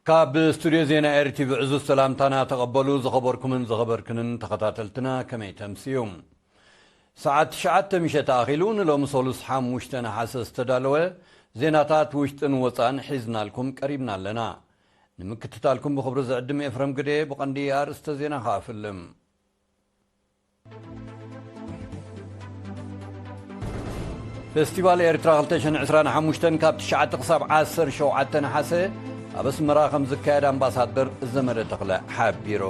ካብ ስቱድዮ ዜና ኤርቲቪ ዕዙዝ ሰላምታና ተቐበሉ። ዝኸበርኩምን ዝኸበርክንን ተኸታተልትና፣ ከመይ ተምስዩ? ሰዓት ትሽዓተ ምሸት ኣኺሉ፣ ንሎሚ ሰሉስ ሓሙሽተ ነሓሰ ዝተዳለወ ዜናታት ውሽጥን ወጻእን ሒዝናልኩም ቀሪብና ኣለና። ንምክትታልኩም ብኽብሪ ዝዕድም ኤፍረም ግደ። ብቐንዲ ኣርእስተ ዜና ከኣ ፍልም። ፌስቲቫል ኤርትራ ክልተ ሽሕን ዕስራን ሓሙሽተን ካብ ትሽዓተ ክሳብ ዓሰርተ ሸውዓተ ነሓሰ ኣብ ኣስመራ ከም ዝካየድ ኣምባሳደር ዘመደ ተኽለ ሓቢሩ።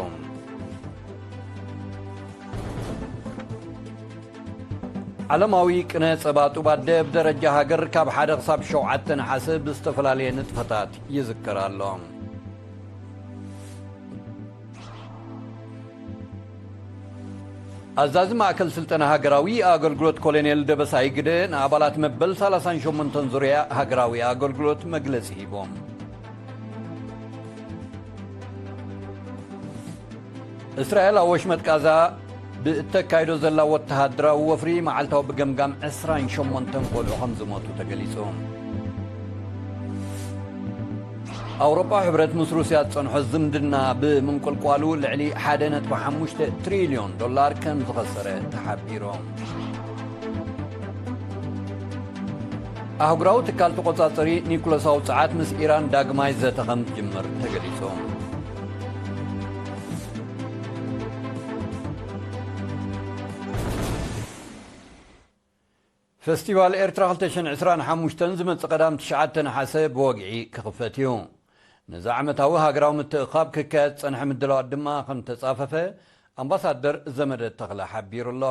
ዓለማዊ ቅነ ጸባ ጡብ ኣደ ብደረጃ ሃገር ካብ ሓደ ክሳብ ሸውዓተ ነሓሰ ብዝተፈላለየ ንጥፈታት ይዝከር ኣሎ። ኣዛዚ ማእከል ስልጠና ሃገራዊ ኣገልግሎት ኮሎኔል ደበሳይ ግደ ንኣባላት መበል ሰላሳን ሸሞንተን ዙርያ ሃገራዊ ኣገልግሎት መግለጺ ሂቦም። እስራኤል ኣብ ወሽመጥ ቃዛ ብእተካይዶ ዘላ ወተሃደራዊ ወፍሪ መዓልታዊ ብገምጋም ዕስራን ሸሞንተን ቆልዑ ከም ዝሞቱ ተገሊጹ። ኣውሮፓ ሕብረት ምስ ሩስያ ዝጸንሖ ዝምድና ብምንቁልቋሉ ልዕሊ ሓደ ነጥቢ ሓሙሽተ ትሪልዮን ዶላር ከም ዝኸሰረ ተሓቢሩ። ኣህጉራዊ ትካል ተቖጻጸሪ ኒኩለሳዊ ጸዓት ምስ ኢራን ዳግማይ ዘተ ከም ዝጅምር ተገሊጹ። ፌስቲቫል ኤርትራ ክልተ ሽሕን ዕስራን ሓሙሽተን ዝመጽእ ቀዳም ትሽዓተ ነሓሰ ብወግዒ ክኽፈት እዩ። ነዚ ዓመታዊ ሃገራዊ ምትእኻብ ክካየድ ዝጸንሐ ምድላዋት ድማ ከም ተጻፈፈ ኣምባሳደር ዘመደ ተኽለ ሓቢሩ ኣሎ።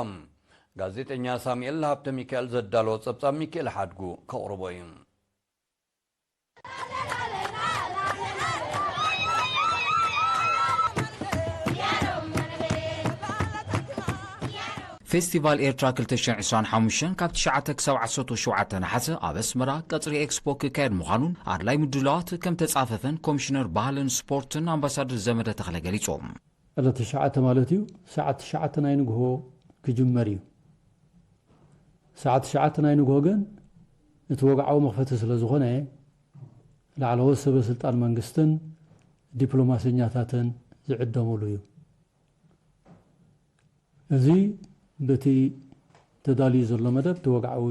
ጋዜጠኛ ሳሙኤል ሃብተ ሚካኤል ዘዳለዎ ጸብጻብ ሚካኤል ሓድጉ ከቕርቦ እዩ። ፌስቲቫል ኤርትራ ክልተ ሽሕን ዕስራን ሓሙሽተን ካብ ትሽዓተ ክሳብ ዓሰርተ ሸውዓተ ነሓሰ ኣብ ኣስመራ ቀጽሪ ኤክስፖ ክካየድ ምዃኑን ኣድላይ ምድላዋት ከም ተጻፈፈን ኮሚሽነር ባህልን ስፖርትን ኣምባሳደር ዘመደ ተኽለ ገሊጾም። ዕለት ትሽዓተ ማለት እዩ። ሰዓት ትሽዓተ ናይ ንግሆ ክጅመር እዩ። ሰዓት ትሽዓተ ናይ ንግሆ ግን እቲ ወግዓዊ መኽፈቲ ስለ ዝኾነ፣ ላዕለዎት ሰበ ስልጣን መንግስትን ዲፕሎማሰኛታትን ዝዕደሙሉ እዩ። እዚ በቲ ተዳልዩ ዘሎ መደብ እቲ ወግዓዊ፣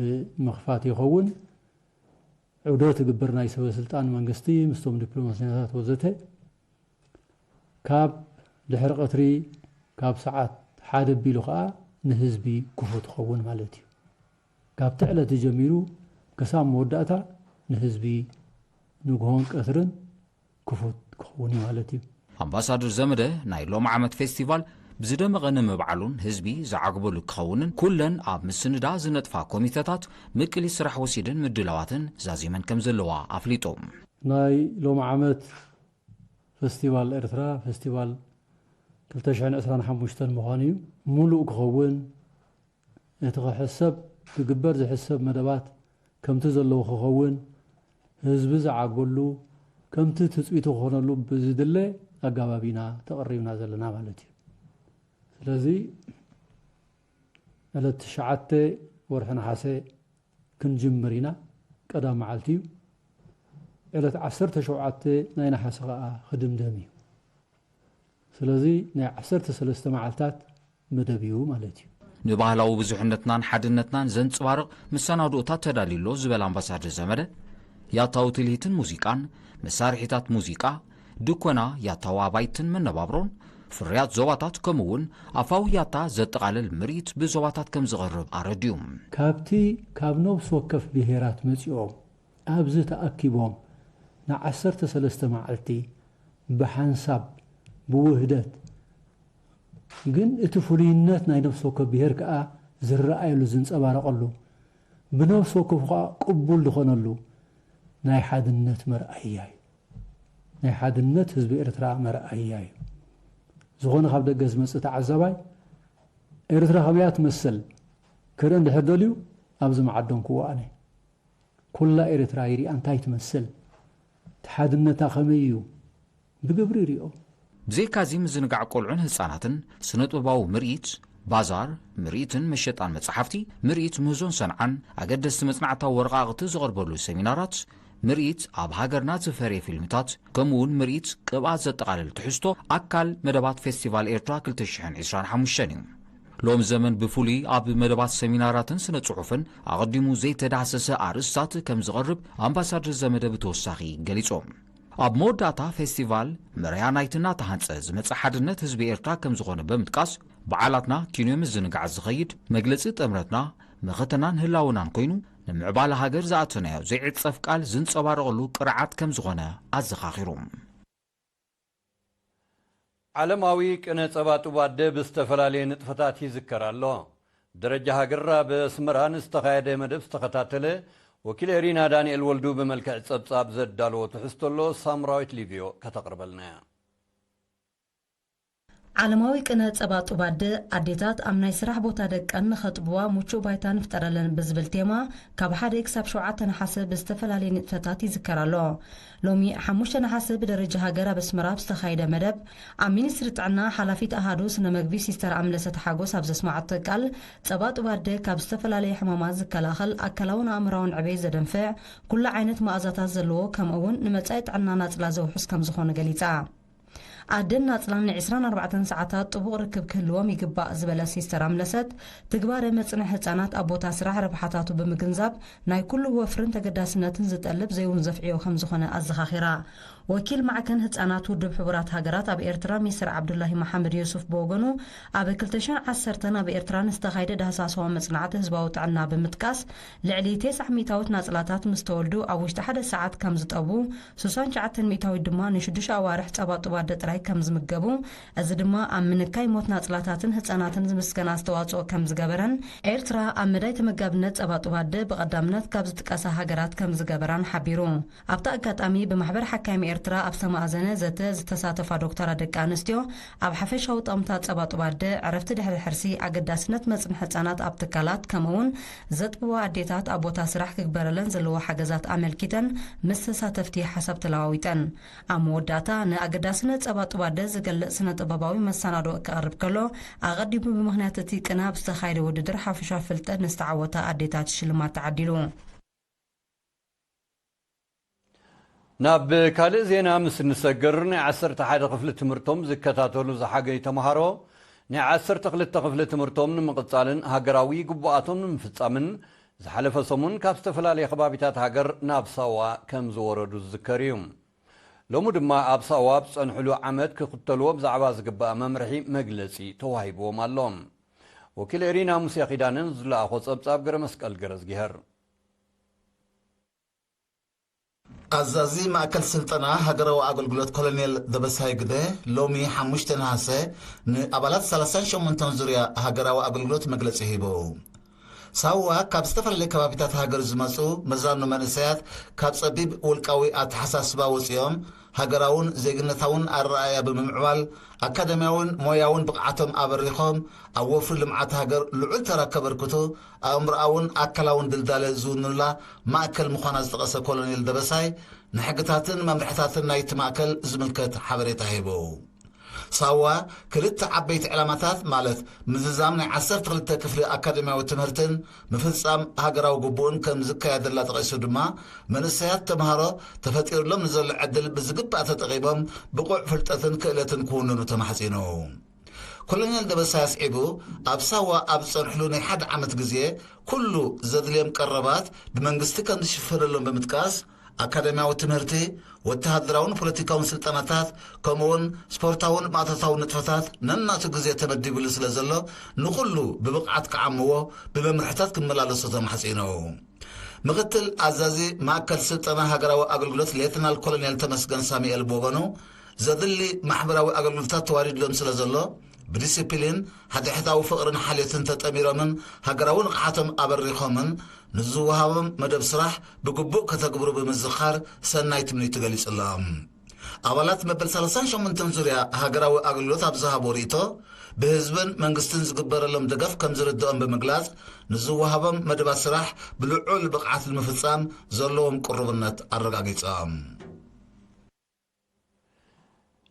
እ፣ ምኽፋት ይኸውን። ዑደት ይግበር ናይ ሰበ ስልጣን መንግስቲ ምስቶም ዲፕሎማሰኛታት ወዘተ። ካብ ድሕሪ ቀትሪ ካብ ሰዓት ሓደ ኣቢሉ ኸኣ ንህዝቢ ክፉት ይኸውን ማለት እዩ። ካብቲ ዕለት ጀሚሩ ክሳብ መወዳእታ ንህዝቢ ንግሆን ቀትርን ክፉት ክኸውን እዩ ማለት እዩ። ኣምባሳደር ዘመደ ናይ ሎም ዓመት ፌስቲቫል ብዝደመቐ ንምብዓሉን ህዝቢ ዝዓግበሉ ክኸውንን ኩለን ኣብ ምስንዳ ዝነጥፋ ኮሚተታት ምቅሊ ስራሕ ወሲደን ምድላዋትን ዛዚመን ከም ዘለዋ ኣፍሊጦም። ናይ ሎም ዓመት ፌስቲቫል ኤርትራ ፌስቲቫል ክልተ ሽሕን ዕስራን ሓሙሽተን ምዃኑ እዩ። ሙሉእ ክኸውን እቲ ክሕሰብ ክግበር ዝሕሰብ መደባት ከምቲ ዘለዎ ክኸውን ህዝቢ ዝዓግበሉ ከምቲ ትጽቢቱ ክኾነሉ ብዝድለ ኣጋባብ ኢና ተቐሪብና ዘለና ማለት እዩ። ስለዚ ዕለት ትሽዓተ ወርሒ ነሓሰ ክንጅምር ኢና። ቀዳም መዓልቲ እዩ። ዕለት ዓሰርተ ሸውዓተ ናይ ነሓሰ ኸኣ ክድምደም እዩ። ስለዚ ናይ ዓሰርተ ሰለስተ መዓልታት መደብ እዩ ማለት እዩ። ንባህላዊ ብዙሕነትናን ሓድነትናን ዘንጽባርቕ መሰናድኦታት ተዳልዩ ኣሎ ዝበለ ኣምባሳደር ዘመደ፣ ያታዊ ትልሂትን ሙዚቃን፣ መሳርሒታት ሙዚቃ፣ ድኮና፣ ያታዊ ኣባይትን መነባብሮን፣ ፍርያት ዞባታት ከምኡ እውን ኣፋዊ ያታ ዘጠቓልል ምርኢት ብዞባታት ከም ዝቐርብ ኣረድዩ። ካብቲ ካብ ነብሲ ወከፍ ብሄራት መጺኦም ኣብዚ ተኣኪቦም ንዓሰርተ ሰለስተ መዓልቲ ብሓንሳብ ብውህደት ግን እቲ ፍሉይነት ናይ ነፍሲ ወከፍ ብሄር ከኣ ዝረኣየሉ ዝንጸባረቐሉ ብነፍሲ ወከፉ ከኣ ቅቡል ዝኾነሉ ናይ ሓድነት መርኣያ እዩ። ናይ ሓድነት ህዝቢ ኤርትራ መርኣያ እዩ። ዝኾነ ካብ ደገ ዝመጽእ ተዓዛባይ ኤርትራ ከመያ ትመስል ክርኢ እንድሕር ደልዩ ኣብዚ መዓዶም ክወኣነ ኩላ ኤርትራ ይሪኣ እንታይ ትመስል፣ እቲ ሓድነታ ከመይ እዩ ብግብሪ ይሪኦ። ብዘይካዚ ምዝንጋዕ ቆልዑን ህጻናትን፣ ስነ-ጥበባዊ ምርኢት፣ ባዛር፣ ምርኢትን መሸጣን መጻሕፍቲ፣ ምርኢት ምህዞን ሰንዓን፣ ኣገደስቲ መጽናዕታዊ ወረቓቕቲ ዝቐርበሉ ሰሚናራት፣ ምርኢት ኣብ ሃገርና ዝፈርየ ፊልምታት፣ ከምኡውን ምርኢት ቅብኣት ዘጠቓልል ትሕዝቶ ኣካል መደባት ፌስቲቫል ኤርትራ ክልተ ሽሕን ዕስራን ሓሙሽተን እዩ። ሎም ዘመን ብፍሉይ ኣብ መደባት ሰሚናራትን ስነ ጽሑፍን ኣቐዲሙ ዘይተዳህሰሰ ኣርእስታት ከም ዝቐርብ ኣምባሳደር ዘመደ ብተወሳኺ ገሊጾም። ኣብ መወዳእታ ፌስቲቫል መርያ ናይቲ እናተሃንጸ ዝመጽእ ሓድነት ህዝቢ ኤርትራ ከም ዝኾነ ብምጥቃስ፣ በዓላትና ኪንዮ ምዝንጋዕ ዝኸይድ መግለጺ ጥምረትና፣ መኸተናን ህላውናን ኮይኑ፣ ንምዕባለ ሃገር ዝኣተናዮ ዘይዕጸፍ ቃል ዝንጸባረቐሉ ቅርዓት ከም ዝኾነ ኣዘኻኺሩ። ዓለማዊ ቅነ ጸባ ጡብ ኣደ ብዝተፈላለየ ንጥፈታት ይዝከር ኣሎ። ደረጃ ሃገር ኣብ ኣስመራ ንዝተኻየደ መደብ ዝተኸታተለ ወኪል ኤሪና ዳንኤል ወልዱ ብመልክዕ ጸብጻብ ዘዳለዎ ትሕዝቶ ኣሎ፣ ሳምራዊት ሊቪዮ ከተቕርበልና እያ። ዓለማዊ ቅነ ጸባ ጡብ ኣደ፣ ኣዴታት ኣብ ናይ ስራሕ ቦታ ደቀን ንኸጥብዋ ምቹእ ባይታ ንፍጠረለን ብዝብል ቴማ፣ ካብ ሓደ ክሳብ ሸውዓተ ነሓሰ ብዝተፈላለየ ንጥፈታት ይዝከር ኣሎ። ሎሚ ሓሙሽተ ነሓሰ ብደረጃ ሃገር ኣብ ኣስመራ ኣብ ዝተኻየደ መደብ፣ ኣብ ሚኒስትሪ ጥዕና ሓላፊት ኣሃዱ ስነ መግቢ ሲስተር ኣምለሰት ሓጎስ ኣብ ዘስመዓቶ ቃል፣ ጸባ ጡብ ኣደ ካብ ዝተፈላለየ ሕማማት ዝከላኸል፣ ኣካላውን ኣእምራውን ዕቤት ዘደንፍዕ፣ ኩሉ ዓይነት መኣዛታት ዘለዎ፣ ከምኡ እውን ንመጻኢ ጥዕና ናጽላ ዘውሕስ ከም ዝኾነ ገሊጻ። ኣደን ናጽላን ን ዕስራን ኣርባዕተን ሰዓታት ጥቡቕ ርክብ ክህልዎም ይግባእ ዝበለ ሲስተር ኣምለሰት፣ ትግባረ መጽንሒ ህጻናት ኣብ ቦታ ስራሕ ረብሓታቱ ብምግንዛብ ናይ ኩሉ ወፍርን ተገዳስነትን ዝጠልብ ዘይውንዘፍ ዕዮ ከም ዝኾነ ኣዘኻኺራ። ወኪል ማዕከን ህጻናት ውድብ ሕቡራት ሃገራት ኣብ ኤርትራ ሚስተር ዓብዱላሂ መሓመድ ዮሱፍ ብወገኑ፣ ኣብ ክልተ ሽሕን ዓሰርተን ኣብ ኤርትራ ንዝተኻየደ ዳህሳሳዊ መጽናዕቲ ህዝባዊ ጥዕና ብምጥቃስ፣ ልዕሊ ተስዓ ሚእታዊት ናጽላታት ምስ ተወልዱ ኣብ ውሽጢ ሓደ ሰዓት ከም ዝጠቡ፣ ስሳን ትሽዓተን ሚእታዊት ድማ ንሽዱሽተ ኣዋርሕ ጸባ ጡብ ኣደ ጥራይ ከም ዝምገቡ፣ እዚ ድማ ኣብ ምንካይ ሞት ናጽላታትን ህጻናትን ዝምስገን ኣስተዋጽኦ ከም ዝገበረን፣ ኤርትራ ኣብ መዳይ ተመጋብነት ጸባ ጡብ ኣደ ብቐዳምነት ካብ ዝጥቀሳ ሃገራት ከም ዝገበራን ሓቢሩ። ኣብቲ ኣጋጣሚ ብማሕበር ሓካይም ኤርትራ ኣብ ዝተማእዘነ ዘተ ዝተሳተፋ ዶክተራት ደቂ ኣንስትዮ፣ ኣብ ሓፈሻዊ ጠቕምታት ጸባ ጡብ ኣደ፣ ዕረፍቲ ድሕሪ ሕርሲ፣ ኣገዳስነት መጽንሒ ህጻናት ኣብ ትካላት፣ ከምኡውን ዘጥብዋ ኣዴታት ኣብ ቦታ ስራሕ ክግበረለን ዘለዎ ሓገዛት ኣመልኪተን ምስ ተሳተፍቲ ሓሳብ ተለዋዊጠን። ኣብ መወዳእታ ንኣገዳስነት ጸባ ጡብ ኣደ ዝገልጽ ስነ ጥበባዊ መሰናድኦ ክቐርብ ከሎ፣ ኣቐዲሙ ብምኽንያት እቲ ቅነ ኣብ ዝተኻየደ ውድድር ሓፈሻዊ ፍልጠት ንዝተዓወታ ኣዴታት ሽልማት ተዓዲሉ። ናብ ካልእ ዜና ምስ እንሰግር፣ ናይ ዓሰርተ ሓደ ክፍሊ ትምህርቶም ዝከታተሉ ዝሓገዩ ተምሃሮ፣ ናይ ዓሰርተ ክልተ ክፍሊ ትምህርቶም ንምቕጻልን ሃገራዊ ግቡኣቶም ንምፍጻምን፣ ዝሓለፈ ሰሙን ካብ ዝተፈላለየ ከባቢታት ሃገር ናብ ሳዋ ከም ዝወረዱ ዝዝከር እዩ። ሎሚ ድማ ኣብ ሳዋ ኣብ ዝጸንሕሉ ዓመት ክኽተልዎ ብዛዕባ ዝግባእ መምርሒ መግለጺ ተዋሂብዎም ኣሎ። ወኪል ኤሪና ሙሴ ኪዳነ ንዝለኣኾ ጸብጻብ ገረ መስቀል ገረዝጊሀር። ኣዛዚ ማእከል ስልጠና ሃገራዊ ኣገልግሎት ኮሎኔል ደበሳይ ግደ ሎሚ ሓሙሽተ ነሓሰ ንኣባላት ሰላሳን ሸሞንተን ዙርያ ሃገራዊ ኣገልግሎት መግለጺ ሂቡ። ሳዋ ካብ ዝተፈላለየ ከባቢታት ሃገር ዝመጹ መዛኑ መንእሰያት ካብ ጸቢብ ውልቃዊ ኣተሓሳስባ ወጺኦም ሃገራውን ዜግነታውን ኣረኣእያ ብምምዕባል ኣካዳሚያውን ሞያውን ብቕዓቶም ኣበሪኾም ኣብ ወፍሪ ልምዓት ሃገር ልዑል ተራ ከበርክቱ ኣእምሮኣውን ኣካላውን ድልዳለ ዝውንኑላ ማእከል ምዃና ዝጠቐሰ ኮሎኔል ደበሳይ፣ ንሕግታትን መምርሕታትን ናይቲ ማእከል ዝምልከት ሓበሬታ ሂቡ። ሳዋ ክልተ ዓበይቲ ዕላማታት፣ ማለት ምዝዛም ናይ ዓሰርተ ክልተ ክፍሊ ኣካደምያዊ ትምህርትን ምፍጻም ሃገራዊ ግቡእን ከም ዝካየደላ ጠቒሱ ድማ፣ መንእሰያት ተምሃሮ ተፈጢሩሎም ንዘሎ ዕድል ብዝግባእ ተጠቒሞም ብቑዕ ፍልጠትን ክእለትን ክውንኑ ተማሕጺኑ። ኮሎኔል ደበሳይ ኣስዒቡ፣ ኣብ ሳዋ ኣብ ዝጸንሕሉ ናይ ሓደ ዓመት ግዜ ኩሉ ዘድልዮም ቀረባት ብመንግስቲ ከም ዝሽፈነሎም ብምጥቃስ፣ ኣካዳሚያዊ ትምህርቲ፣ ወተሃደራውን ፖለቲካውን ስልጠናታት፣ ከምኡውን ስፖርታውን ማእቶታውን ንጥፈታት ነናቱ ግዜ ተመዲብሉ ስለ ዘሎ፣ ንኹሉ ብብቕዓት ክዓምዎ ብመምርሕታት ክመላለሶ ተማሕጺኑ። ምኽትል ኣዛዚ ማእከል ስልጠና ሃገራዊ ኣገልግሎት ሌተናል ኮሎኔል ተመስገን ሳሙኤል ብወገኑ፣ ዘድሊ ማሕበራዊ ኣገልግሎታት ተዋዲድሎም ስለ ዘሎ፣ ብዲሲፕሊን፣ ሓድሕዳዊ ፍቕርን ሓልዮትን ተጠሚሮምን ሃገራዊ ንቕሓቶም ኣበሪኾምን ንዝወሃቦም መደብ ስራሕ ብግቡእ ከተግብሩ ብምዝኻር ሰናይ ትምኒቱ ገሊጹሎም። ኣባላት መበል ሰላሳን ሸሞንተን ዙርያ ሃገራዊ ኣገልግሎት ኣብ ዝሃቦ ርእይቶ፣ ብህዝብን መንግስትን ዝግበረሎም ደገፍ ከም ዝርድኦም ብምግላጽ፣ ንዝወሃቦም መደባት ስራሕ ብልዑል ብቕዓት ንምፍጻም ዘለዎም ቅሩብነት ኣረጋጊጾም።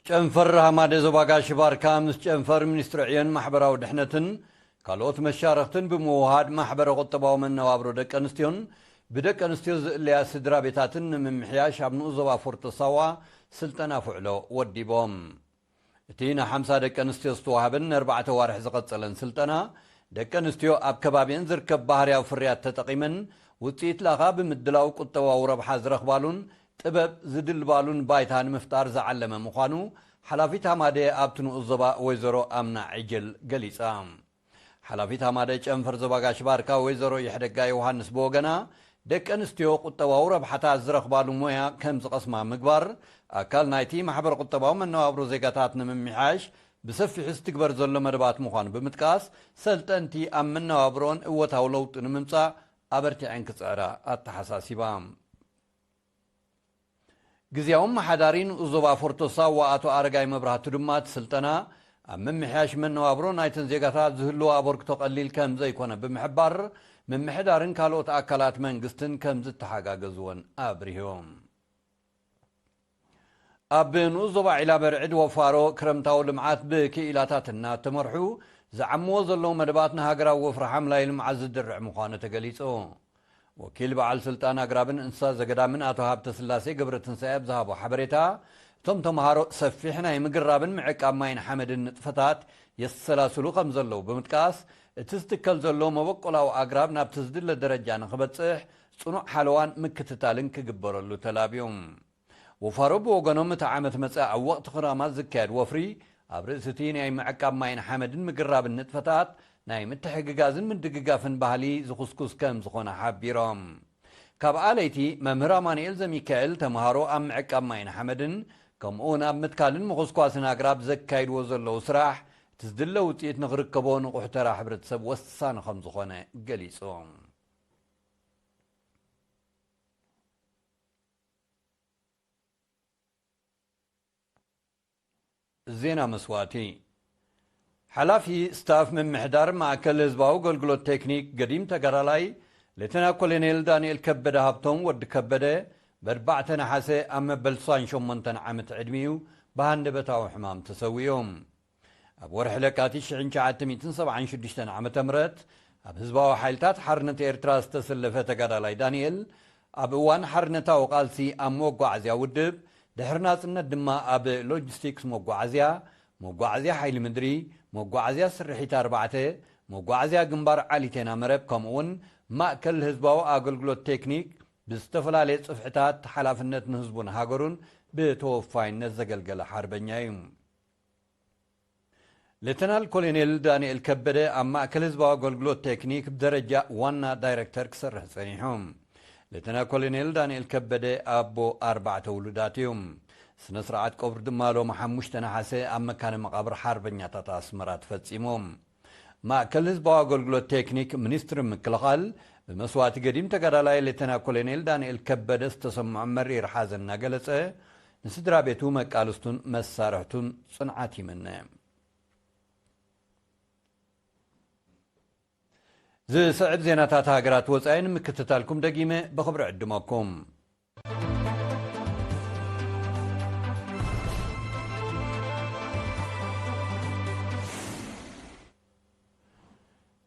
ጨንፈር ሃማደ ዞባ ጋሽ ባርካ ምስ ጨንፈር ሚኒስትሪ ዕዮን ማሕበራዊ ድሕነትን ካልኦት መሻርኽትን ብምውሃድ ማሕበረ ቁጠባዊ መነባብሮ ደቂ ኣንስትዮን ብደቂ ኣንስትዮ ዝእለያ ስድራ ቤታትን ንምምሕያሽ ኣብ ንኡስ ዞባ ፎርቶ ሳዋ ስልጠና ፍዕሎ ወዲቦም። እቲ ንሓምሳ ደቂ ኣንስትዮ ዝተዋህበን ንኣርባዕተ ዋርሕ ዝቐጸለን ስልጠና፣ ደቂ ኣንስትዮ ኣብ ከባቢአን ዝርከብ ባህርያዊ ፍርያት ተጠቒመን ውጽኢት ላኻ ብምድላው ቁጠባዊ ረብሓ ዝረኽባሉን ጥበብ ዝድልባሉን ባይታ ንምፍጣር ዝዓለመ ምዃኑ ሓላፊት ሃማደ ኣብቲ ንኡስ ዞባ ወይዘሮ ኣምና ዕጀል ገሊጻ። ሓላፊት ሃማደ ጨንፈር ዞባ ጋሽ ባርካ ወይዘሮ ይሕደጋ ዮሃንስ ብወገና፣ ደቂ ኣንስትዮ ቁጠባዊ ረብሓታት ዝረኽባሉ ሞያ ከም ዝቐስማ ምግባር፣ ኣካል ናይቲ ማሕበረ ቁጠባዊ መነባብሮ ዜጋታት ንምምሕያሽ ብሰፊሑ ዝትግበር ዘሎ መደባት ምዃኑ ብምጥቃስ፣ ሰልጠንቲ ኣብ መነባብሮን እወታዊ ለውጢ ንምምጻእ ኣበርቲዐን ክጽዕራ ኣተሓሳሲባ። ግዝያዊ ኣመሓዳሪ ንኡስ ዞባ ፎርቶ ሳዋ ኣቶ ኣረጋይ መብራህቱ ድማ፣ እቲ ስልጠና ኣብ ምምሕያሽ መነባብሮ ናይተን ዜጋታት ዝህልዎ ኣበርክቶ ቀሊል ከም ዘይኮነ ብምሕባር፣ ምምሕዳርን ካልኦት ኣካላት መንግስትን ከም ዝተሓጋገዝዎን ኣብሪሆም። ኣብ ንኡስ ዞባ ዒላ በርዕድ ወፋሮ ክረምታዊ ልምዓት ብክኢላታት እናተመርሑ ዝዓምዎ ዘለዉ መደባት ንሃገራዊ ወፍሪ ሓምላይ ልምዓት ዝድርዕ ምዃኑ ተገሊጹ። ወኪል በዓል ስልጣን ኣግራብን እንስሳ ዘገዳምን ኣቶ ሃብተ ስላሴ ገብረ ትንሳኤ ኣብ ዝሃቦ ሓበሬታ፣ እቶም ተምሃሮ ሰፊሕ ናይ ምግራብን ምዕቃብ ማይን ሓመድን ንጥፈታት የሰላስሉ ከም ዘለዉ ብምጥቃስ፣ እቲ ዝትከል ዘሎ መበቆላዊ ኣግራብ ናብቲ ዝድለ ደረጃ ንኽበጽሕ ጽኑዕ ሓለዋን ምክትታልን ክግበረሉ ተላብዮም። ወፋሮ ብወገኖም፣ እቲ ዓመት መጸ ኣብ ወቕቲ ክራማት ዝካየድ ወፍሪ፣ ኣብ ርእሲ እቲ ናይ ምዕቃብ ማይን ሓመድን ምግራብን ንጥፈታት፣ ናይ ምትሕግጋዝን ምድግጋፍን ባህሊ ዝኹስኩስ ከም ዝኾነ ሓቢሮም። ካብ ኣለይቲ መምህር ኣማኑኤል ዘሚካኤል፣ ተምሃሮ ኣብ ምዕቃብ ማይን ሓመድን ከምኡውን ኣብ ምትካልን ምኹስኳስን ኣግራብ ዘካይድዎ ዘለዉ ስራሕ፣ እቲ ዝድለ ውጽኢት ንኽርከቦ ንቑሕ ተራ ሕብረተሰብ ወሳኒ ከም ዝኾነ ገሊጾም። ዜና መስዋእቲ። ሓላፊ ስታፍ ምምሕዳር ማእከል ህዝባዊ ኣገልግሎት ቴክኒክ ገዲም ተጋዳላይ ሌተና ኮሎኔል ዳንኤል ከበደ ሃብቶም፣ ወዲ ከበደ፣ በርባዕተ ነሓሰ ኣብ መበል ስሳን ሸሞንተን ዓመት ዕድሚኡ ብሃንደበታዊ ሕማም ተሰዊኡ። ኣብ ወርሒ ለካቲት ሽሕን ትሽዓተ ሚእትን ሰብዓን ሽዱሽተን ዓመተ ምህረት ኣብ ህዝባዊ ሓይልታት ሓርነት ኤርትራ ዝተሰለፈ ተጋዳላይ ዳንኤል፣ ኣብ እዋን ሓርነታዊ ቃልሲ ኣብ መጓዓዝያ ውድብ፣ ድሕሪ ናጽነት ድማ ኣብ ሎጂስቲክስ መጓዓዝያ፣ መጓዓዝያ ሓይሊ ምድሪ፣ መጓዓዝያ ስርሒት ኣርባዕተ፣ መጓዓዝያ ግንባር ዓሊቴና መረብ፣ ከምኡውን ማእከል ህዝባዊ ኣገልግሎት ቴክኒክ ብዝተፈላለየ ጽፍሕታት ሓላፍነት ንህዝቡን ሃገሩን ብተወፋይነት ዘገልገለ ሓርበኛ እዩ። ሌተናል ኮሎኔል ዳንኤል ከበደ ኣብ ማእከል ህዝባዊ ኣገልግሎት ቴክኒክ ብደረጃ ዋና ዳይረክተር ክሰርሕ ጸኒሑ። ሌተና ኮሎኔል ዳንኤል ከበደ ኣቦ ኣርባዕተ ውሉዳት እዩ። ስነ ስርዓት ቀብሩ ድማ ሎሚ ሓሙሽተ ነሓሰ ኣብ መካነ መቓብር ሓርበኛታት ኣስመራ ተፈጺሙ። ማእከል ህዝባዊ ኣገልግሎት ቴክኒክ ሚኒስትሪ ምክልኻል ብመስዋእቲ ገዲም ተጋዳላይ ሌተና ኮሎኔል ዳንኤል ከበደ ዝተሰምዖ መሪር ሓዘን እናገለጸ፣ ንስድራ ቤቱ፣ መቃልስቱን መሳርሕቱን ጽንዓት ይምነ። ዝስዕብ ዜናታት ሃገራት ወጻኢ ንምክትታልኩም ደጊመ ብኽብሪ ዕድመኩም።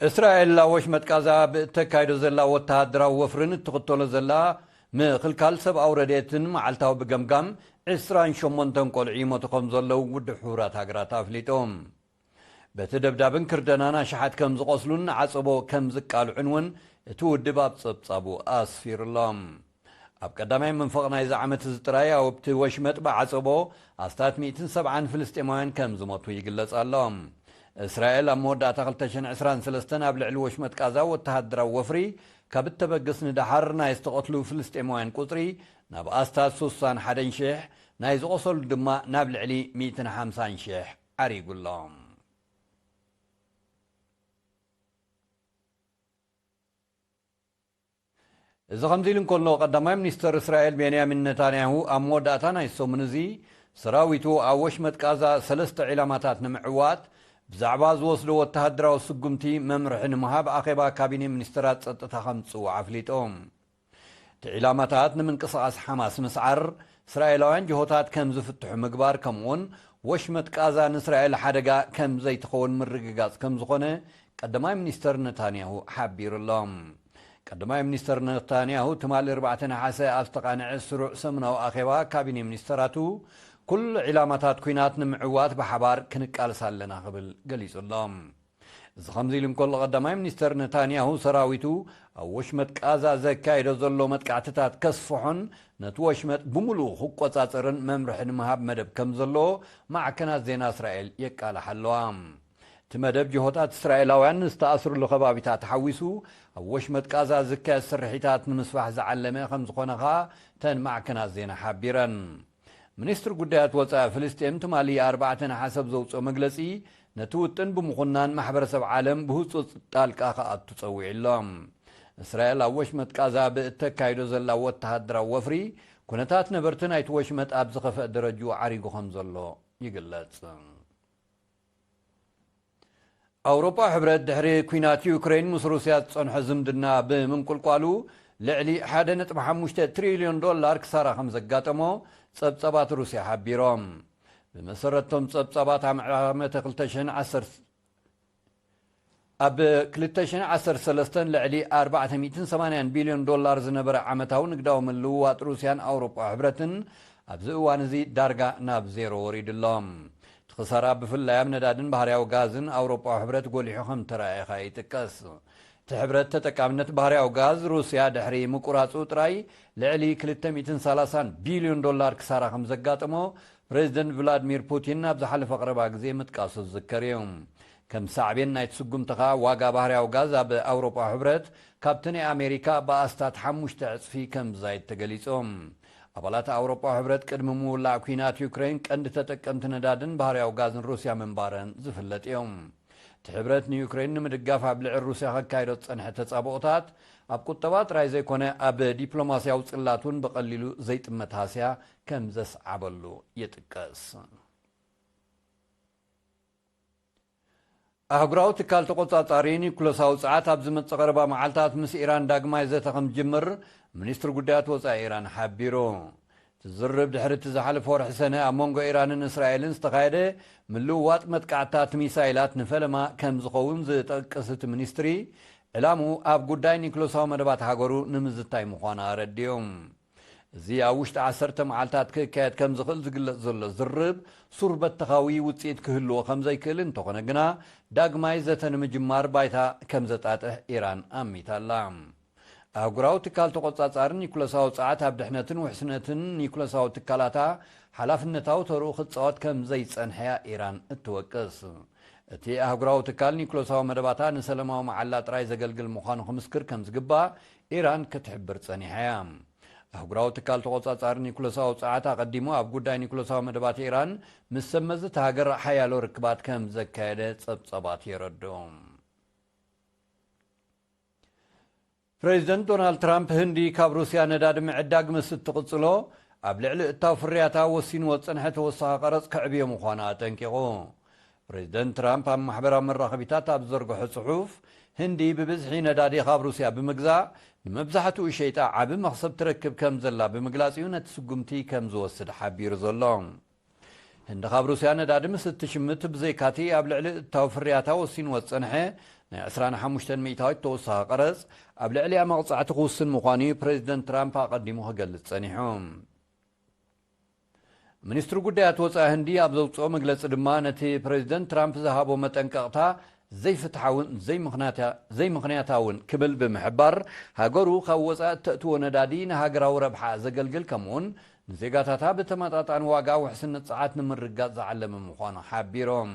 እስራኤል ኣብ ወሽመጥ ቃዛ ብእተካይዶ ዘላ ወተሃደራዊ ወፍርን እትኽተሎ ዘላ ምኽልካል ሰብኣዊ ረድኤትን መዓልታዊ ብገምጋም ዕስራን ሸሞንተን ቆልዑ ይሞቱ ከም ዘለዉ ውድብ ሕቡራት ሃገራት ኣፍሊጡ። በቲ ደብዳብን ክርደናን ኣሽሓት ከም ዝቖስሉን ንዓጸቦ ከም ዝቃልዑን እውን እቲ ውድብ ኣብ ጸብጻቡ ኣስፊሩ ኣሎ። ኣብ ቀዳማይ መንፈቕ ናይዚ ዓመት እዚ ጥራይ ኣብቲ ወሽመጥ ብዓጸቦ ኣስታት ሚእትን ሰብዓን ፍልስጤማውያን ከም ዝሞቱ ይግለጽ ኣሎ። እስራኤል ኣብ መወዳእታ ክልተ ሽሕን ዕስራን ሰለስተን ኣብ ልዕሊ ወሽመጥ ቃዛ ወተሃደራዊ ወፍሪ ካብ እተበግስ ንደሓር ናይ ዝተቐትሉ ፍልስጤማውያን ቁጽሪ ናብ ኣስታት ስሳን ሓደን ሽሕ፣ ናይ ዝቖሰሉ ድማ ናብ ልዕሊ ሚእትን ሓምሳን ሽሕ ዓሪጉ ኣሎ። እዚ ከምዚ ኢሉ እንከሎ፣ ቀዳማይ ሚኒስተር እስራኤል ቤንያሚን ነታንያሁ ኣብ መወዳእታ ናይ ሰሙን እዚ፣ ሰራዊቱ ኣብ ወሽመጥ ቃዛ ሰለስተ ዒላማታት ንምዕዋት ብዛዕባ ዝወስዶ ወተሃደራዊ ስጉምቲ መምርሒ ንምሃብ ኣኼባ ካቢነ ሚኒስተራት ጸጥታ ከም ዝጽውዕ ኣፍሊጡ። እቲ ዒላማታት ንምንቅስቓስ ሓማስ ምስዓር፣ እስራኤላውያን ጅሆታት ከም ዝፍትሑ ምግባር፣ ከምኡውን ወሽመጥ ቃዛ ንእስራኤል ሓደጋ ከም ዘይትኸውን ምርግጋጽ ከም ዝኾነ ቀዳማይ ሚኒስተር ነታንያሁ ሓቢሩ ኣሎ። ቀዳማይ ሚኒስተር ነታንያሁ ትማሊ ኣርባዕተ ነሓሰ ኣብ ዝተቓንዐ ስሩዕ ሰሙናዊ ኣኼባ ካቢኔ ሚኒስተራቱ፣ ኩሉ ዒላማታት ኲናት ንምዕዋት ብሓባር ክንቃለስ ኣለና ክብል ገሊጹ ኣሎ። እዚ ከምዚ ኢሉ እንከሎ፣ ቀዳማይ ሚኒስተር ነታንያሁ ሰራዊቱ ኣብ ወሽመጥ ቃዛ ዘካየዶ ዘሎ መጥቃዕትታት ከስፍሖን ነቲ ወሽመጥ ብምሉኡ ክቆጻጸርን መምርሒ ንምሃብ መደብ ከም ዘሎ ማዕከናት ዜና እስራኤል የቃልሓ ኣለዋ። እቲ መደብ ጅሆታት እስራኤላውያን ዝተኣስርሉ ከባቢታት ሓዊሱ ኣብ ወሽመጥ ቃዛ ዝካየድ ስርሒታት ንምስፋሕ ዝዓለመ ከም ዝኾነ ኸኣ እተን ማዕከናት ዜና ሓቢረን። ሚኒስትሪ ጉዳያት ወጻኢ ፍልስጤም ትማሊ ኣርባዕተ ነሓሰ ኣብ ዘውጽኦ መግለጺ፣ ነቲ ውጥን ብምኹናን ማሕበረሰብ ዓለም ብህጹጽ ጣልቃ ክኣቱ ጸዊዑ ኣሎ። እስራኤል ኣብ ወሽመጥ ቃዛ ብእተካይዶ ዘላ ወተሃደራዊ ወፍሪ፣ ኩነታት ነበርቲ ናይቲ ወሽመጥ ኣብ ዝኸፍአ ደረጅኡ ዓሪጉ ከም ዘሎ ይግለጽ። ኣውሮጳ ሕብረት ድሕሪ ኲናት ዩክሬን ምስ ሩስያ ዝጸንሖ ዝምድና ብምንቁልቋሉ ልዕሊ ሓደ ነጥቢ ሓሙሽተ ትሪልዮን ዶላር ክሳራ ከም ዘጋጠሞ ጸብጻባት ሩስያ ሓቢሮም። ብመሰረቶም ጸብጻባት ኣብ ዓመተ ክልተ ሽሕን ዓሰርተ ኣብ ክልተ ሽሕን ዓሰርተ ሰለስተን ልዕሊ ኣርባዕተ ሚእትን ሰማንያን ቢልዮን ዶላር ዝነበረ ዓመታዊ ንግዳዊ ምልውዋጥ ሩስያን ኣውሮጳ ሕብረትን ኣብዚ እዋን እዚ ዳርጋ ናብ ዜሮ ወሪዱ ኣሎ። እቲ ክሳራ ብፍላይ ኣብ ነዳድን ባህርያዊ ጋዝን ኣውሮጳዊ ሕብረት ጎሊሑ ከም ተራእየ ከኣ ይጥቀስ። እቲ ሕብረት ተጠቃምነት ባህርያዊ ጋዝ ሩስያ ድሕሪ ምቁራጹ ጥራይ ልዕሊ ክልተ ሚእትን ሰላሳን ቢልዮን ዶላር ክሳራ ከም ዘጋጠሞ ፕሬዚደንት ቭላድሚር ፑቲን ኣብ ዝሓለፈ ቀረባ ግዜ ምጥቃሱ ዝዝከር እዩ። ከም ሳዕቤን ናይቲ ስጉምቲ ኸኣ ዋጋ ባህርያዊ ጋዝ ኣብ ኣውሮጳዊ ሕብረት ካብቲ ናይ ኣሜሪካ ብኣስታት ሓሙሽተ ዕጽፊ ከም ዝዛይድ ተገሊጹ። ኣባላት ኣውሮጳዊ ሕብረት ቅድሚ ምውላዕ ኲናት ዩክሬን ቀንዲ ተጠቀምቲ ነዳድን ባህርያዊ ጋዝን ሩስያ ምንባረን ዝፍለጥ እዮም። እቲ ሕብረት ንዩክሬን ንምድጋፍ ኣብ ልዕሊ ሩስያ ከካይዶ ዝጸንሐ ተጻብኦታት ኣብ ቁጠባ ጥራይ ዘይኮነ ኣብ ዲፕሎማስያዊ ጽላት እውን ብቐሊሉ ዘይጥመት ሃስያ ከም ዘስዓበሉ ይጥቀስ። ኣህጉራዊ ትካል ተቖጻጻሪ ኒኩለሳዊ ጸዓት ኣብ ዝመጽእ ቀረባ መዓልታት ምስ ኢራን ዳግማይ ዘተ ከም ዝጅምር ሚኒስትሪ ጉዳያት ወጻኢ ኢራን ሓቢሩ። እቲ ዝርርብ ድሕሪ እቲ ዝሓለፈ ወርሒ ሰነ ኣብ መንጎ ኢራንን እስራኤልን ዝተኻየደ ምልውዋጥ መጥቃዕትታት ሚሳይላት ንፈለማ ከም ዝኸውን ዝጠቅስ እቲ ሚኒስትሪ፣ ዕላምኡ ኣብ ጉዳይ ኒኩለሳዊ መደባት ሃገሩ ንምዝታይ ምዃኑ ኣረዲኡ። እዚ ኣብ ውሽጢ ዓሰርተ መዓልታት ክካየድ ከም ዝኽእል ዝግለጽ ዘሎ ዝርርብ ሱር በተኻዊ ውጽኢት ክህልዎ ከም ዘይክእል እንተኾነ ግና ዳግማይ ዘተ ንምጅማር ባይታ ከም ዘጣጥሕ ኢራን ኣሚታ ኣላ። ኣህጉራዊ ትካል ተቖጻጻሪ ኒኩለሳዊ ጸዓት ኣብ ድሕነትን ውሕስነትን ኒኩለሳዊ ትካላታ ሓላፍነታዊ ተርኡ ክጻወት ከም ዘይጸንሐያ ኢራን እትወቅስ። እቲ ኣህጉራዊ ትካል ኒኩለሳዊ መደባታ ንሰለማዊ መዓላ ጥራይ ዘገልግል ምዃኑ ክምስክር ከም ዝግባእ ኢራን ክትሕብር ጸኒሓ እያ። ኣህጉራዊ ትካል ተቖጻጻሪ ኒኩለሳዊ ጸዓት ኣቐዲሙ ኣብ ጉዳይ ኒኩለሳዊ መደባት ኢራን ምስ ሰመዝቲ ሃገር ሓያሎ ርክባት ከም ዘካየደ ጸብጻባት የረድኡ። ፕሬዚደንት ዶናልድ ትራምፕ፣ ህንዲ ካብ ሩስያ ነዳዲ ምዕዳግ ምስ እትቕጽሎ፣ ኣብ ልዕሊ እታው ፍርያታ ወሲንዎ ዝጸንሐ ተወሳኺ ቀረጽ ከዕብዮ ምዃኑ ኣጠንቂቑ። ፕሬዚደንት ትራምፕ ኣብ ማሕበራዊ መራኸቢታት ኣብ ዝዘርግሖ ጽሑፍ፣ ህንዲ ብብዝሒ ነዳዲ ካብ ሩስያ ብምግዛእ ንመብዛሕትኡ ሸይጣ ዓቢ መኽሰብ ትረክብ ከም ዘላ ብምግላጽ እዩ ነቲ ስጉምቲ ከም ዝወስድ ሓቢሩ ዘሎ። ህንዲ ካብ ሩስያ ነዳዲ ምስ እትሽምት፣ ብዘይካቲ ኣብ ልዕሊ እታው ፍርያታ ወሲንዎ ዝጸንሐ ናይ ዕስራን ሓሙሽተን ሚእታዊት ተወሳኺ ቀረጽ፣ ኣብ ልዕሊኣ መቕጻዕቲ ክውስን ምዃኑ እዩ ፕሬዚደንት ትራምፕ ኣቐዲሙ ክገልጽ ጸኒሑ። ሚኒስትሪ ጉዳያት ወጻኢ ህንዲ ኣብ ዘውጽኦ መግለጺ ድማ፣ ነቲ ፕሬዚደንት ትራምፕ ዝሃቦ መጠንቀቕታ ዘይፍትሓውን ዘይምኽንያታ-፣ ዘይምኽንያታውን ክብል ብምሕባር፣ ሃገሩ ካብ ወጻኢ እተእትዎ ነዳዲ ንሃገራዊ ረብሓ ዘገልግል፣ ከምኡውን ንዜጋታታ ብተመጣጣኒ ዋጋ ውሕስነት ጸዓት ንምርግጋጽ ዝዓለመ ምዃኑ ሓቢሮም።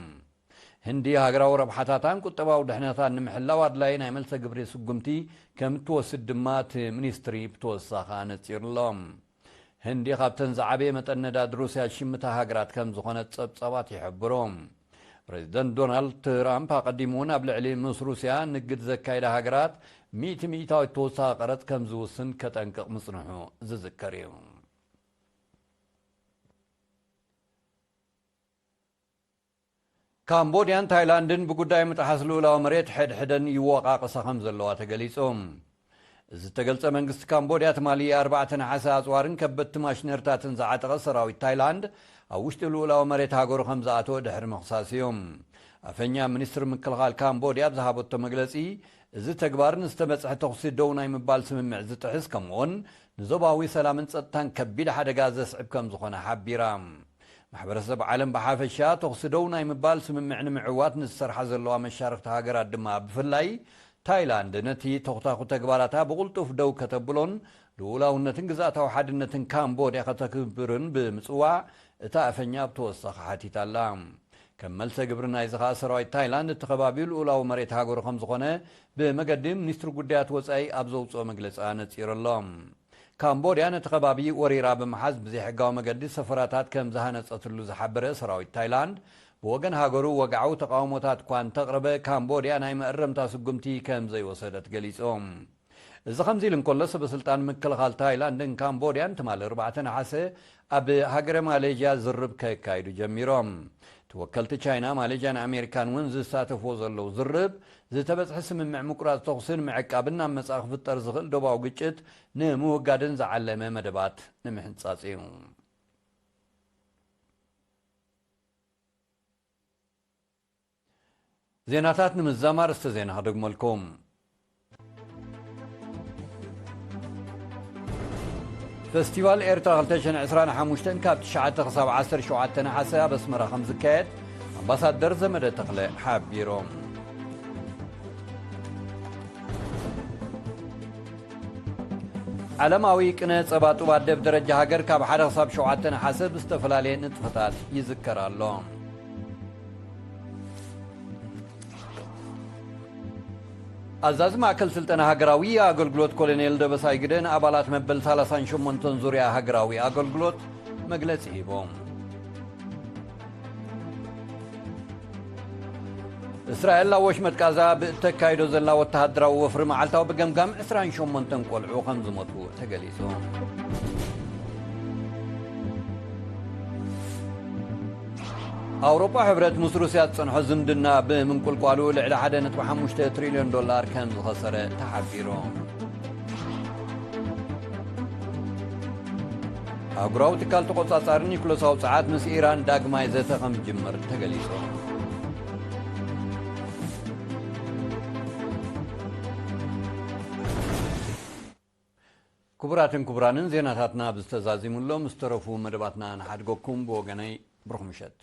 ህንዲ ሃገራዊ ረብሓታታን ቁጠባዊ ድሕነታን ንምሕላው ኣድላዪ ናይ መልሰ ግብሪ ስጉምቲ ከም እትወስድ ድማ እቲ ሚኒስትሪ ብተወሳኺ ኣነጺሩ ኣሎ። ህንዲ ካብተን ዝዓበየ መጠን ነዳዲ ሩስያ ዝሽምታ ሃገራት ከም ዝኾነት ጸብጻባት ይሕብሩ። ፕሬዚደንት ዶናልድ ትራምፕ ኣቐዲሙ እውን ኣብ ልዕሊ ምስ ሩስያ ንግድ ዘካየዳ ሃገራት ሚእቲ ሚእታዊት ተወሳኺ ቀረጽ ከም ዝውስን ከጠንቅቕ ምጽንሑ ዝዝከር እዩ። ካምቦድያን ታይላንድን ብጉዳይ ምጥሓስ ልኡላዊ መሬት ሕድሕደን ይወቓቐሳ ከም ዘለዋ ተገሊጹ። እዚ ዝተገልጸ፣ መንግስቲ ካምቦድያ ትማሊ ኣርባዕተ ነሓሰ ኣጽዋርን ከበድቲ ማሽነሪታትን ዝዓጠቐ ሰራዊት ታይላንድ ኣብ ውሽጢ ልኡላዊ መሬት ሃገሩ ከም ዝኣተወ ድሕሪ ምኽሳስ እዩ። ኣፈኛ ሚኒስትሪ ምክልኻል ካምቦድያ ኣብ ዝሃበቶ መግለጺ፣ እዚ ተግባር ንዝተበጽሐ ተኹሲ ደው ናይ ምባል ስምምዕ ዝጥሕስ፣ ከምኡውን ንዞባዊ ሰላምን ጸጥታን ከቢድ ሓደጋ ዘስዕብ ከም ዝኾነ ሓቢራ። ማሕበረሰብ ዓለም ብሓፈሻ ተኹሲ ደው ናይ ምባል ስምምዕ ንምዕዋት ንዝሰርሓ ዘለዋ መሻርኽቲ ሃገራት ድማ ብፍላይ ታይላንድ ነቲ ተኹታኹ ተግባራታ ብቕልጡፍ ደው ከተብሎን ልኡላውነትን ግዝኣታዊ ሓድነትን ካምቦድያ ከተክብርን ብምጽዋዕ እታ ኣፈኛ ብተወሳኺ ሓቲታ ኣላ። ከም መልሰ ግብሪ ናይዚ ኸኣ ሰራዊት ታይላንድ እቲ ከባቢ ልኡላዊ መሬት ሃገሩ ከም ዝኾነ ብመገዲ ሚኒስትሪ ጉዳያት ወጻኢ ኣብ ዘውጽኦ መግለጺ ኣነጺሩ ኣሎ። ካምቦድያ ነቲ ከባቢ ወሪራ ብምሓዝ ብዘይሕጋዊ መገዲ ሰፈራታት ከም ዝሃነጸትሉ ዝሓበረ ሰራዊት ታይላንድ ብወገን ሃገሩ ወግዓዊ ተቃውሞታት እኳ እንተቕረበ ካምቦድያ ናይ መእረምታ ስጉምቲ ከም ዘይወሰደት ገሊጹ። እዚ ከምዚ ኢሉ እንከሎ ሰበ ስልጣን ምክልኻል ታይላንድን ካምቦድያን ትማሊ ኣርባዕተ ነሓሰ ኣብ ሃገረ ማሌዥያ ዝርብ ከካይዱ ጀሚሮም። ተወከልቲ ቻይና፣ ማሌዥያን ኣሜሪካን እውን ዝሳተፍዎ ዘለዉ ዝርብ ዝተበጽሐ ስምምዕ ምቁራጽ ተኹስን ምዕቃብን ናብ መጻኢ ክፍጠር ዝኽእል ዶባዊ ግጭት ንምውጋድን ዝዓለመ መደባት ንምሕንጻጽ እዩ። ዜናታት ንምዛም ኣርእስተ ዜና ክደግመልኩም። ፈስቲቫል ኤርትራ ክልተ ሽሕን ዕስራን ሓሙሽተን ካብ ትሽዓተ ክሳብ ዓሰርተ ሸውዓተ ነሓሰ ኣብ ኣስመራ ከም ዝካየድ ኣምባሳደር ዘመደ ተኽለ ሓቢሮም። ዓለማዊ ቅነ ጸባ ጡብ ኣደ ብደረጃ ሃገር ካብ ሓደ ክሳብ ሸውዓተ ነሓሰ ብዝተፈላለየ ንጥፈታት ይዝከር ኣሎ። ኣዛዚ ማእከል ስልጠና ሃገራዊ ኣገልግሎት ኮሎኔል ደበሳይ ግደ ንኣባላት መበል ሰላሳን ሸሞንተን ዙርያ ሃገራዊ ኣገልግሎት መግለጺ ሂቦም። እስራኤል ኣብ ወሽመጥ ጋዛ ብእተካይዶ ዘላ ወተሃደራዊ ወፍሪ መዓልታዊ ብገምጋም ዕስራን ሸሞንተን ቆልዑ ከም ዝሞቱ ተገሊጹ። ኣውሮፓ ሕብረት ምስ ሩስያ ዝጸንሖ ዝምድና ብምንቁልቋሉ ልዕሊ ሓደ ነጥቢ ሓሙሽተ ትሪልዮን ዶላር ከም ዝኸሰረ ተሓቢሩ። ኣህጉራዊ ትካል ተቖጻጻሪ ኒኩለሳዊ ጸዓት ምስ ኢራን ዳግማይ ዘተ ከም ዝጅምር ተገሊጹ። ክቡራትን ክቡራንን፣ ዜናታትና ብዝተዛዚሙሎም ዝተረፉ መደባትና ንሓድገኩም። ብወገነይ ብሩኽ ምሸት።